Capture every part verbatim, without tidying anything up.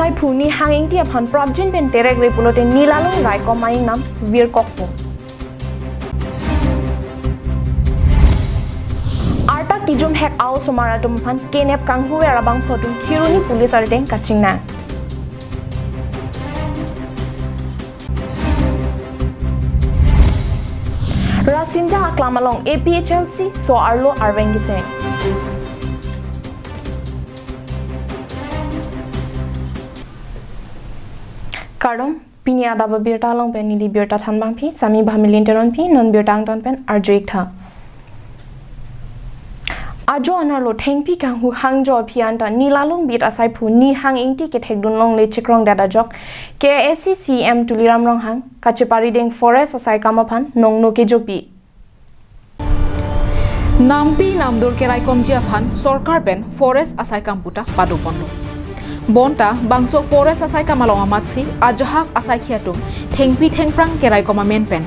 Asaiphu Nihang Ingti aphan prapjin pen terekre pulote Nilalung raikom aingnam virkokpo. Arta kijum hek a-osomar atum aphan kenep kanghuver abangphu atum Kheroni police arteng kachingnang. Rasinja aklam along A P H L C so-arlo arveng keseng. Kardom, pini adap abirta along pen neli birta thanbangpi Sami Bhamilin Teronpi, non birta angton pen arju-ik tha. Ajo anerlo thengpi kanghu hangjo aphi anta Nilalung beat asaiphu Nihang Ingti kethekdun longle chikrongdet ajok K A A C C E M Tuliram Ronghang kacheparideng forest asaikam aphan nongno kejopi. Nampi namdur keraikomji aphan sorkar pen forest asaikam puta padoponlo. Bonta bangso forest asaikam along amatsi ajahak asaikhi atum thengpi thengphrang keraikom amen pen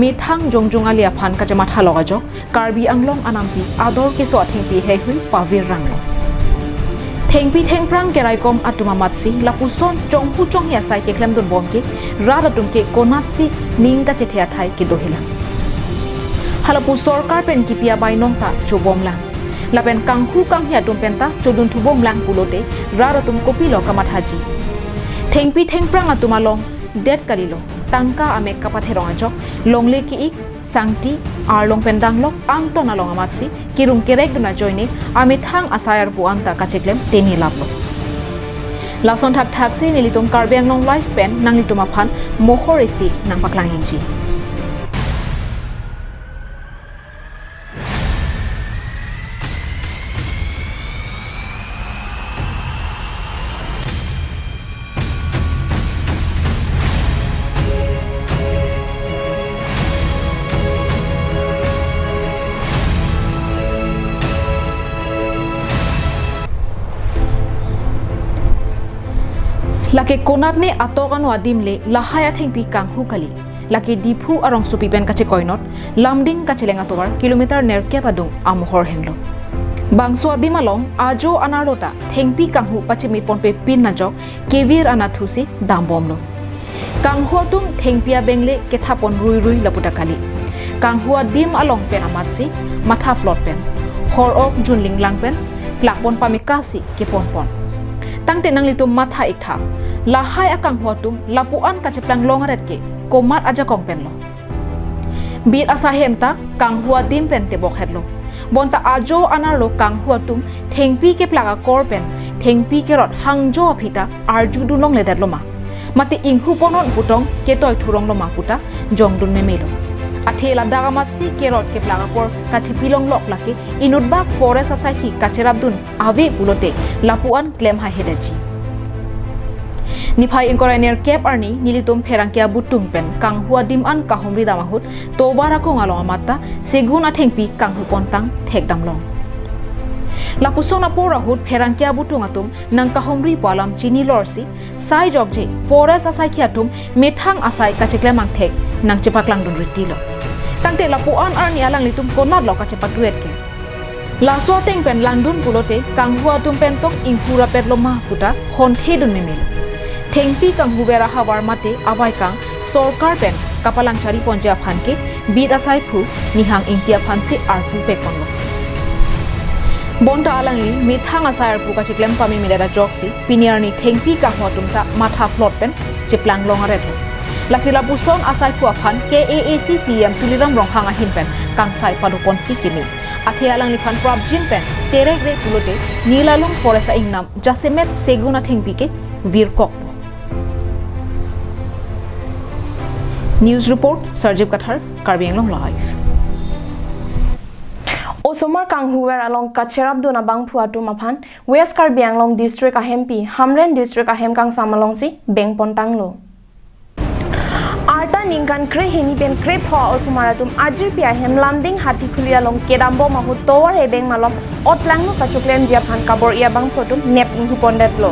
methang jongjung ali aphan kachemathalok ajok Karbi Anglong anampi ador keso athengpi heihui pavirranglo. Thengpi thengphrang keraikom atum amatsi lapuson chonghu chonghi asai keklemdunbom ke rat atum ke konatsi ning kachethe athai kedo hilang. Halapu sorkar pen kipi abainong ta chobomlang. Lapen kanghu kanghi atum penta chodunthubomlang pulote rat atum kopilo kamathaji. Thengpi thengphrang atum along det kalilo, tangka amek kapatherong ajok, longle ki-ik, sangti, arlong pen danglok, angton along amatsi kirung kerekdun ajoine amethang asai arpu anta kacheklem tenilaplo. Lason thakthaksi nelitum Karbi Anglong Live pen nanglitum aphan mohor isi nangpaklang ingji. Lake konatne atok ano adim le lahai athengpi kanghu kali. Lake Diphu arongsopi pen kachekoinot, Lumding kacheleng atovar kilometer nerkep adung amohor henlo. Bangso adim along ajo anerlo ta thengpi kanghu pachimiponpe pin ajok kevir anatthusi dambomlo. Kanghu atum thengpi abeng le kethapon ruirui laputa kali. Kanghu adim along pen amatsi mathaplot pen hor-ok junlinglang pen plakpon pamekasi keponpon. Tangte nanglitum matha-ik tha, lahai akanghu atum lapu-an kacheplang long aret ke komat ajakong penlo. Beat asai hem ta kanghu adim pen tebok hetlo. Bonta ajo anerlo kanghu atum thengpi keplak akor pen thengpi kerot hangjo aphi ta arjudun longledetlo ma, mate inghuponon putong ketoi thuronglo ma puta jongdun memelo. Athe ladak amatsi kerot keplak akor kachipilonglok lake inutbak forest asaikhi kacherapdun ave pulote lapu-an klem haihedetji. Niphai ingkoi ra nerkep arni nelitum pherangke abutung pen kanghu adim an kahumridam ahut tovar akong along amat ta segun athengpi kanghupontang thekdamlong. Lapuson apor ahut pherangke abutung atum nangkahumripo alam chinilorsi saijokje forest asaikhi atum methang asai kacheklem angthek nangchepaklangdun ritilo. Tangte lapu-an arni alanglitum konatlo kachepatuet ke? Laso ateng pen langdun pulote kanghu atum pen tong inghu rapetlo ma puta honthedun memelo. Thengpi kanghuver ahavar mate avaikang sorkar pen kapalang chariponji aphan ke beat asaiphu Nihang Ingti aphansi arpu pekponlo. Bonta alangli methang asai arpu kacheklem pamemedet ajoksi pini arni thengpi kanghu atum ta mathaplot pen cheplang long aretlo. Lasi lapuson asaiphu aphan K A A C C E M Tuliram Ronghang ahin pen kangsai padoponsi kimi. Athe alangliphan prapjin pen terekre pulote Nilalung forest aingnam jasemet segun athengpi ke virkokpo. News report, Sarjip Kathar, Karbi Anglong Live. Osomar kanghuver along kacherapdun abangphu atum aphan West Karbi Anglong District ahempi Hamren District ahem kangsam alongsi bengpontanglo. Arta ningkan krehini pen krepho a-osomar atum ajirpi ahem Lumding Hathikhuli along kedambom ahut tovar hebeng malom otlangno kachoklemji aphan kabor-i abangphu atum nep inghupondetlo.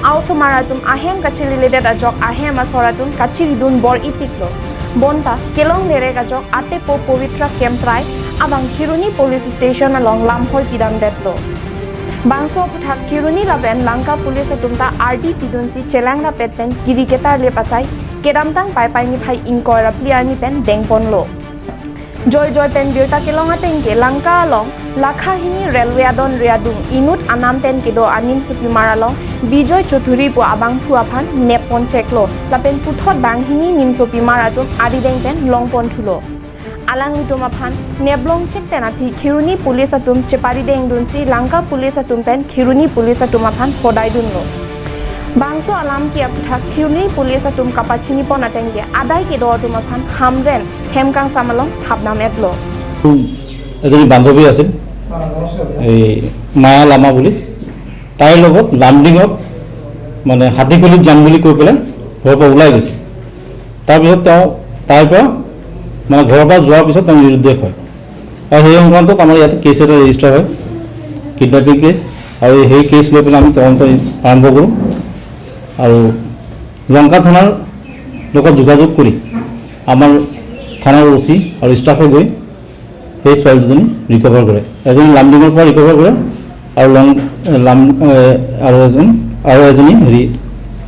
A-osomar atum ahem kachililedet ajok ahem asor atum kachiridun bor-itiklo. Bonta kelong lerek ajok atepo Pavitra Kemprai abang Kheroni Police Station along lamhoi pidamdetlo. Bangso aphuthak Kheroni lapen Lanka police atum ta ardi pidunsi chelang rapet pen kiri ketarlip asai kedamtang Paipai niphai ingkoi ra phli arni pen dengponlo. Joijoi pen birta kelong ateng ke Lanka along lakha hini railway adon re adung inut anam pen kedo animsopimar along Bijoy Choudhury pu abangphu aphan neppon cheklo lapen puthot banghini nimsopimar atum arideng pen longpon thulo. Alanglitum aphan neplong chek pen aphi Kheroni police atum cheparideng dunsi Lanka police atum pen Kheroni police atum aphan hodai dunlo. Bangso alam ke aphuthak Kheroni police atum kapachinipon ateng ke adai kedo atum aphan Hamren hem kangsam along thapnam etlo. এজনী বান্ধৱী আছিল, এই মায়া লামা বুলি। তাইৰ লগত লামডিঙত মানে হাতীখুলিত যাম বুলি কৈ পেলাই ঘৰৰ পৰা ওলাই গৈছিল। তাৰপিছত তেওঁ, তাইৰ পৰা, মানে, ঘৰৰ পৰা যোৱাৰ পিছত তেওঁ নিৰুদ্দেশ হয়। আৰু সেই সংক্ৰান্তত আমাৰ ইয়াতে কেছ এটা ৰেজিষ্টাৰ হয়, কিডনেপিং কেছ। আৰু সেই কেছ লৈ পেলাই আমি তদন্ত আৰম্ভ কৰোঁ। আৰু লংকা থানাৰ লগত যোগাযোগ কৰি আমাৰ থানাৰ অ' চি আৰু ষ্টাফে গৈ সেই ছোৱালীজনী ৰিকভাৰ কৰে। এজনী লামডিঙৰ পৰা ৰিকভাৰ কৰে আৰু লং-, লাম-, এ, আৰু এজন, আৰু এজনী হেৰি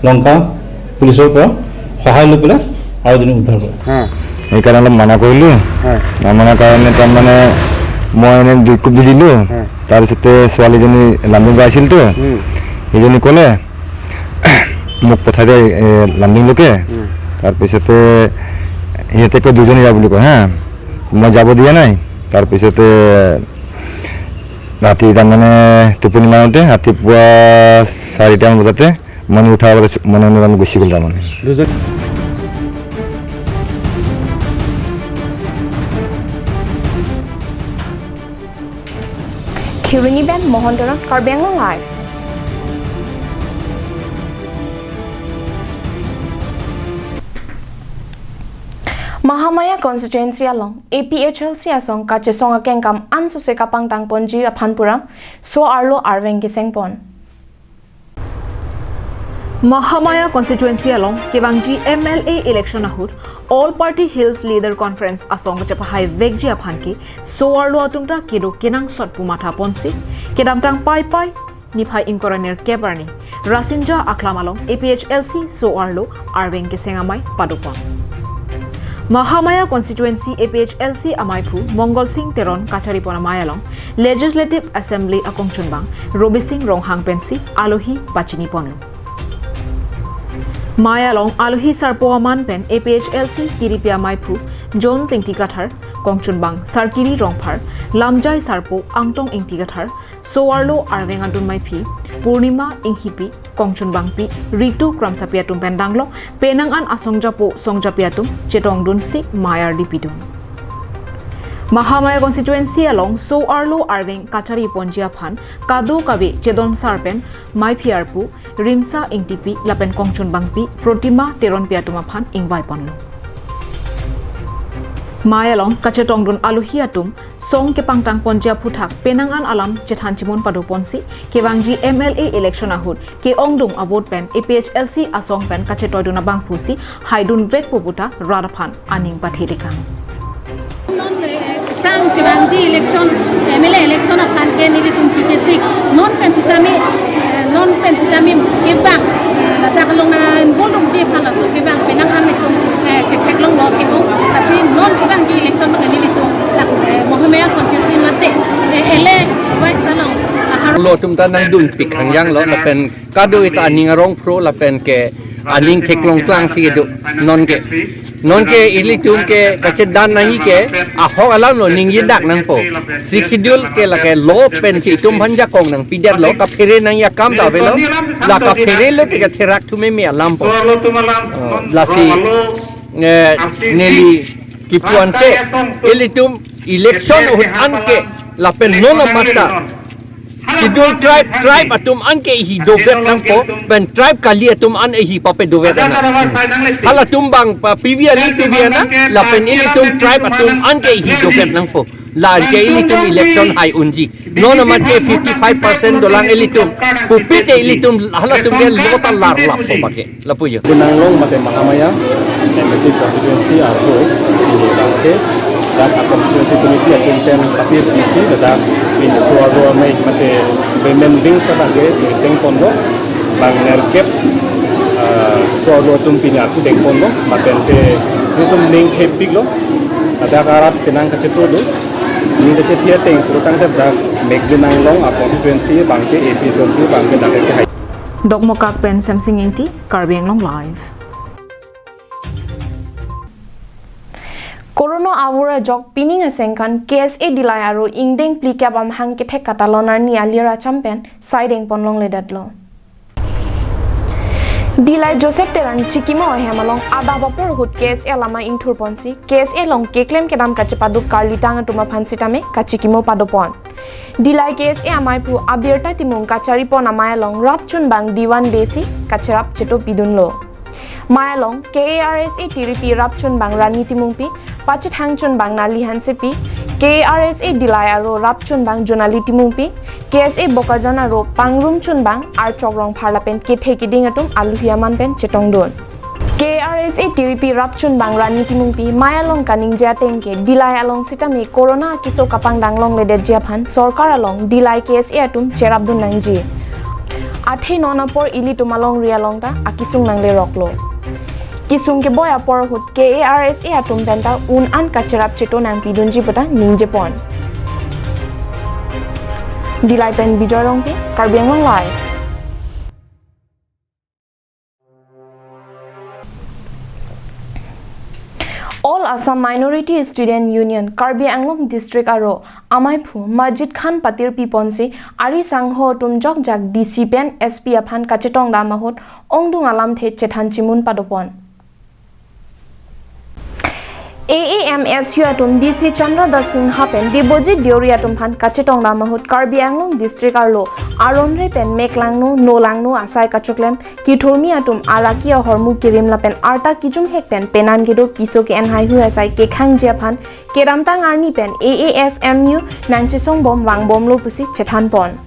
লংকা পুলিচৰ পৰা সহায় লৈ পেলাই আৰু এজনী উদ্ধাৰ কৰে। হা। সেইকাৰণে অলপ মানা কৰিলোঁ। হা। নামানাৰ কাৰণে তাৰমানে মই এনে দুই কোপ দি দিলোঁ। হা। তাৰপিছতে ছোৱালীজনী লামডিং পৰা আহিছিলতো, উম। সেইজনী ক'লে, "মোক পঠাই দে, এ, লামডিংলৈকে।" উম। তাৰপিছতে সিহঁতে কয়, "দুজনী যা" বুলি কয়, হা। মই যাব দিয়া নাই। তাৰপিছতে ৰাতি তাৰমানে টোপনি মাৰোঁতে ৰাতিপুৱা চাৰিটামান বজাতে মনে উঠাৰ আগতে মনে মনে আমি গুচি গ'ল তাৰমানে। দুজন Kheroni pen Mohan Teron, Karbi Anglong Live. Mahamaya constituency along A P H L C asong kachesong akengkam ansose kapangtangponji aphan puram so-arlo arveng kesengpon. Mahamaya constituency along kevangji M L A election ahut All Party Hills Leader Conference asong kachepahai vekji aphan ke so-arlo atum ta kedo kenangsot pu mathaponsi kedamtang Paipai niphai ingkoi ra nerkep arni Rasinja Aklam along A P H L C so-arlo arveng keseng amei padopon. Mahamaya constituency A P H L C ameiphu Mongol Sing Teron kacharipon amei along Legislative Assembly akongchunbang Robising Ronghang pensi alohi pachiniponlo. Mei along alohi sarpo aman pen A P H L C kiripi ameiphu Jones Ingti Kathar, kongchunbang Sarkiri Rongphar, lamjai sarpo Angtong Ingti Kathar, so-arlo arveng adun meiphi Purnima Inghipi, kongchunbangpi Ritu Kramsapi atum pen danglo penang an asongjapo songjapi atum chetongdunsi mei ardi pidun. Mahamaya constituency along so-arlo arveng kachariponji aphan kadokave chedon sar pen meiphi arpu Rimsa Ingtipi lapen kongchunbangpi Protima Teronpi atum aphan ingvaiponlo. Mei along kachetongdun alohi atum song kepangtangponji aphuthak penang an alam chethan chimun padoponsi kevangji M L A election ahut ke-ongdung avote pen A P H L C asong pen kachetoidun abangphusi haidun vekpo puta rat aphan aning pathedekang. Non, eh, tang kevangji election, M L A election aphan ke nelitum kichesik. Non pen sitame, eh, non pen sitame kevang, eh, ladak along na-involve-ji aphan laso kevang penang an nelitum, eh, chetheklonglo ke-ong. Lasi non kevangji election aphan nelitum, eh, Mahamaya constituency mate, eh, L A wise along, ah, lo atum ta nangdunpik hangjanglo, lapen kadokave ta aning arong phro lapen ke aning theklong klangsi kedo. Non ke, non ke ilitum ke kachedan nangji ke ahok alamlo, ningjedak nangpo. Sixth Schedule ke lake law pensi itum aphan jakong nangpidetlo, kaphere nangji akam ta avelo, la kapherelo te katherak thume me alampo. Oh, lasi, eh, neli kipu-an ke ilitum election ahut an ke lapen non amat ta Schedule tribe, tribe atum an ke ihi dovet nangpo, pen tribe kali atum an ihi papedovet nang. Halatum bang pa P V ali P V nang, lapen ilitum tribe atum an ke ihi dovet nangpo. La an ke ilitum election hai unji. Non amat ke fifty-five percent dolang ilitum. Kopi te ilitum halatum ke lo ta larlappo bang ke. Lapu jo. Benanglong mate Mahamaya M A C constituency arlo, ini bang ke, Constituency committee atum pen kapir pisi, ladak pini so-arlo amei mate women wing sa lage, eh, dengponlo, bang nerkep, ah, so-arlo atum pini ako dengponlo, mate ante itum ning hepiklo, ladak arat penang kachetonglo, ning kachethe ateng, putangte dak Meghlang Anglong a constituency abangke, A P H L C abangke dak ke hai. Dokmoka pen Semsing Ingti, Karbi Anglong Live. Corona avur ajok pining asengkan K S A Dillai aro ingdeng phlikep amahang kethek katalon arni alir acham pen sai dengpon longledetlo. Dillai Joseph Terang chikimo ahem along adap apor ahut K S A alama ingthurponsi K S A along keklem kedam kachepaduk karlitang atum aphan sitame kachikimo padopon. Dillai K S A amaiphu Abirta Timung kacharipon amei along rapchunbang Diwan Bey si kacherap cheto pidunlo. Mei along K A R S A tiripi rapchunbang Rani Timungpi, pachethangchunbang Nali Hansepi, K A R S A Dillai aro rapchunbang Jonali Timungpi, K S A Bokajan aro pangrumchunbang Archok Rongphar lapen kethe kiding atum aluhi aman pen chetongdun. K A R S A tiripi rapchunbang Rani Timungpi mei along kaningje ateng ke Dillai along sitame corona akeso kapangdang longledetji aphan sorkar along Dillai K S A atum cherapdun nangji. Athe non apor ilitum alongri along ta akesung nangleroklo. Kesung keboi apor ahut K A R S A atum penta un-an kacherap cheto nangpidunji puta ningjepon. Dillai pen Bijoy Rongpi, Karbi Anglong Live. All Assam Minority Student Union Karbi Anglong District aro amaiphu Majid Khan patirpiponsi ari sangho atum jokjak D C pen S P aphan kachetongdam ahut ongdung alamthe chethan chimun padopon. A A M S U atum D C Chandra Das Singha pen Debojit Deuri atum aphan kachetongdam ahut Karbi Anglong District arlo aronre pen meklangno nolangno asai kachoklem kithurmi atum araki ahormu kirim lapen arta kijumhek pen penan kedo piso ke-en haihui asai kekhangji aphan kedamtang arni pen A A S M U nangchesongbom vangbomlo pusi chethanpon.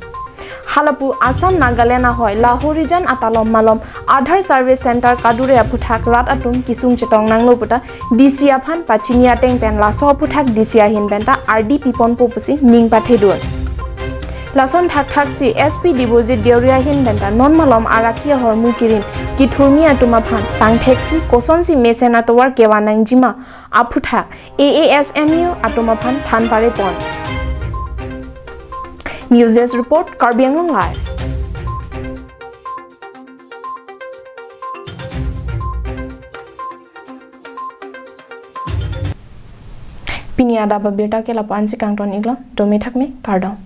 Halapu Assam Nagaland ahoi Lahorijan atalom malom Aadhaar Service Center kadure aphuthak rat atum kesung chetong nanglo puta D C aphan pachini ateng pen laso aphuthak D C ahin penta ardi piponpo pusi ning pathedun. Lason thakthaksi S P Debojit Deuri ahin penta non malom araki ahormu kirim kithurmi atum aphan tangtheksi kosonsi mesen atovar kevan nangjima aphuthak A A S M U atum aphan than parepon. News Desk Report, Karbi Anglong Live. Pini adap abirta ke lapu-ansi kangton-iklo, dome thakme, kardom.